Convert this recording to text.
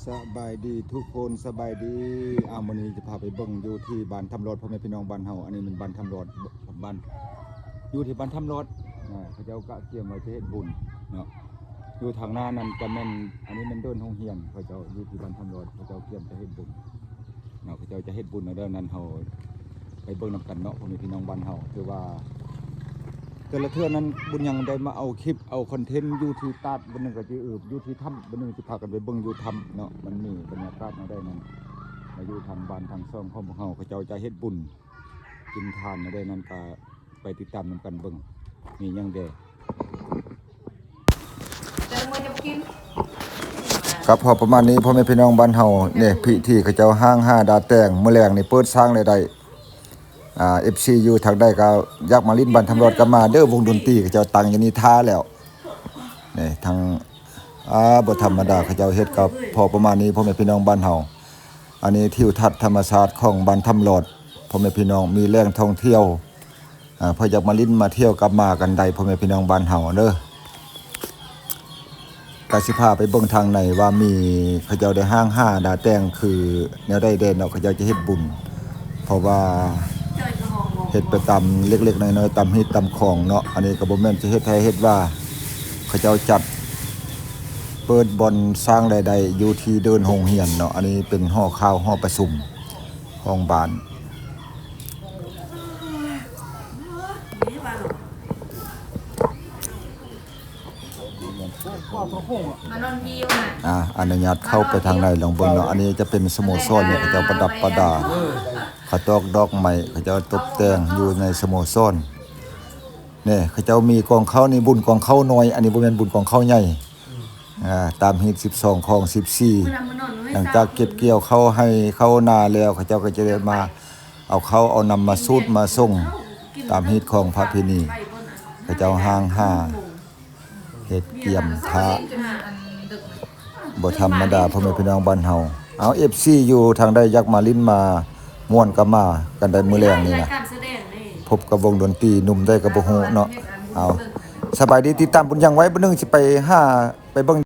ສະບາຍດີທຸກຄົນ ສະບາຍດີ. ອ້າວ ມື້ນີ້ຈະພາໄປເບິ່ງຢູ່ທີ່ບ້ານທຳຫຼອດ ພໍ່ແມ່ພີ່ນ້ອງບ້ານເຮົາ. ອັນນີ້ແມ່ນບ້ານທຳຫຼອດ ບ້ານ ຢູ່ທີ່ບ້ານທຳຫຼອດ. ອ່າ ເຂົາເຈົ້າກະກຽມວ່າຈະເຮັດບຸນເນາະ ຢູ່ທາງໜ້ານັ້ນຈະແມ່ນ ອັນນີ້ແມ່ນເດີ່ນໂຮງຮຽນ. ເຂົາເຈົ້າຢູ່ທີ່ບ້ານທຳຫຼອດ ເຂົາເຈົ້າກຽມຈະເຮັດບຸນເນາະ ເຂົາເຈົ້າຈະເຮັດບຸນແລ້ວນັ້ນ ເຮົາໄປເບິ່ງນຳກັນເນາະ ພໍ່ແມ່ພີ່ນ້ອງບ້ານເຮົາ. ຖືວ່າ ແຕ່ລະເທື່ອນັ້ນບຸນຍັງໄດ້ມາເອົາຄລິບເອົາຄອນເທັນຢູ່ທີ່ຕາດ ບາດໜຶ່ງກໍຊິ ເອີ ຢູ່ທີ່ຖ້ຳ ບາດໜຶ່ງຊິພາກັນໄປເບິ່ງຢູ່ຖ້ຳເນາະ ມັນມີບັນຍາກາດແນວໃດນັ້ນ. ມາຢູ່ທາງບ້ານທາງຊ່ອງຂອງພວກເຮົາ ເຂົາເຈົ້າຈະເຮັດບຸນກິນທານແນວໃດນັ້ນ ກໍໄປຕິດຕາມນຳກັນເບິ່ງ ມີຫຍັງແດ່. ກັບພໍປະມານນີ້ ພໍ່ແມ່ພີ່ນ້ອງບ້ານເຮົາ ນີ້ ພິທີເຂົາເຈົ້າຫ້າງຫ້າດາແຕ່ງ ມື້ແລງນີ້ເປີດສ້າງແລ້ວໄດ້. ອ່າ ເອັຟຊີ ຢູ່ທາງໃດກໍຢາກມາຫຼິ້ນບ້ານທຳຫຼອດກໍມາເດີ ວົງດົນຕີເຂົາເຈົ້າຕັ້ງຢູ່ນີ້ຖ້າແລ້ວ. ນີ້ທາງ ອ່າ ບໍ່ທຳມະດາ ເຂົາເຈົ້າເຮັດກໍພໍປະມານນີ້ ພໍ່ແມ່ພີ່ນ້ອງບ້ານເຮົາ. ອັນນີ້ທິວທັດທຳມະຊາດຂອງບ້ານທຳຫຼອດ ພໍ່ແມ່ພີ່ນ້ອງ ມີແຫຼ່ງທ່ອງທ່ຽວ. ອ່າ ໃຜຢາກມາຫຼິ້ນມາທ່ຽວກໍມາກັນໄດ້ ພໍ່ແມ່ພີ່ນ້ອງບ້ານເຮົາເດີ. ກະຊິພາໄປເບິ່ງທາງໃນວ່າມີ ເຂົາເຈົ້າໄດ້ຫ້າງຫ້າດາແຕ່ງຄືແນວໃດແດ່ເນາະ ເຂົາເຈົ້າຈະເຮັດບຸນ ເພາະວ່າເຮັດໄປຕາມເລັກໆນ້ອຍໆ ຕາມຮີດຕາມຄອງເນາະ. ອັນນີ້ກໍບໍ່ແມ່ນຈະເຮັດໃຫ້ເຮັດວ່າ ເຂົາເຈົ້າຈັດເປີດບ່ອນສ້າງລາຍໄດ້ຢູ່ທີ່ເດີ່ນໂຮງຮຽນເນາະ. ອັນນີ້ເປັນຫໍຂ່າວຫໍປະຊຸມຂອງບ້ານ. ອ່າ ອະນຸຍາດເຂົ້າໄປທາງໃນລອງເບິ່ງເນາະ. ອັນນີ້ຈະເປັນສະໂມສອນ ເຂົາເຈົ້າປະດັບປະດາ ເຂົາຕອກດອກໄມ້ ເຂົາເຈົ້າຕົບແຕ່ງຢູ່ໃນສະໂມສອນ. ນີ້ ເຂົາເຈົ້າມີກອງເຂົ້າ ນີ້ບຸນກອງເຂົ້ານ້ອຍ ອັນນີ້ບໍ່ແມ່ນບຸນກອງເຂົ້າໃຫຍ່. ອ່າ ຕາມຮີດສິບສອງ ຄອງສິບສີ່ ຫຼັງຈາກເກັບກ່ຽວເຂົ້າໄຮ່ເຂົ້ານາແລ້ວ ເຂົາເຈົ້າກໍຈະໄດ້ມາເອົາເຂົ້າເອົານ້ຳມາສູດມາສົ່ງ ຕາມຮີດຂອງປະເພນີ. ເຂົາເຈົ້າຫ້າງຫ້າເຮັດກຽມຖ້າ ບໍ່ທຳມະດາ ພໍ່ແມ່ພີ່ນ້ອງບ້ານເຮົາ. ເອົາ ເອັຟຊີ ຢູ່ທາງໃດຢາກມາຫຼິ້ນມາມ່ວນກໍມາກັນໄດ້ມື້ແລງນີ້ນະ ພົບກັບວົງດົນຕີໜຸ່ມໄດ້ກໍບໍ່ຮູ້ເນາະ. ເອົາ ສະບາຍດີ ຕິດຕາມບຸນຍັງໄວ້ ບາດໜຶ່ງຊິໄປຫາ ໄປເບິ່ງ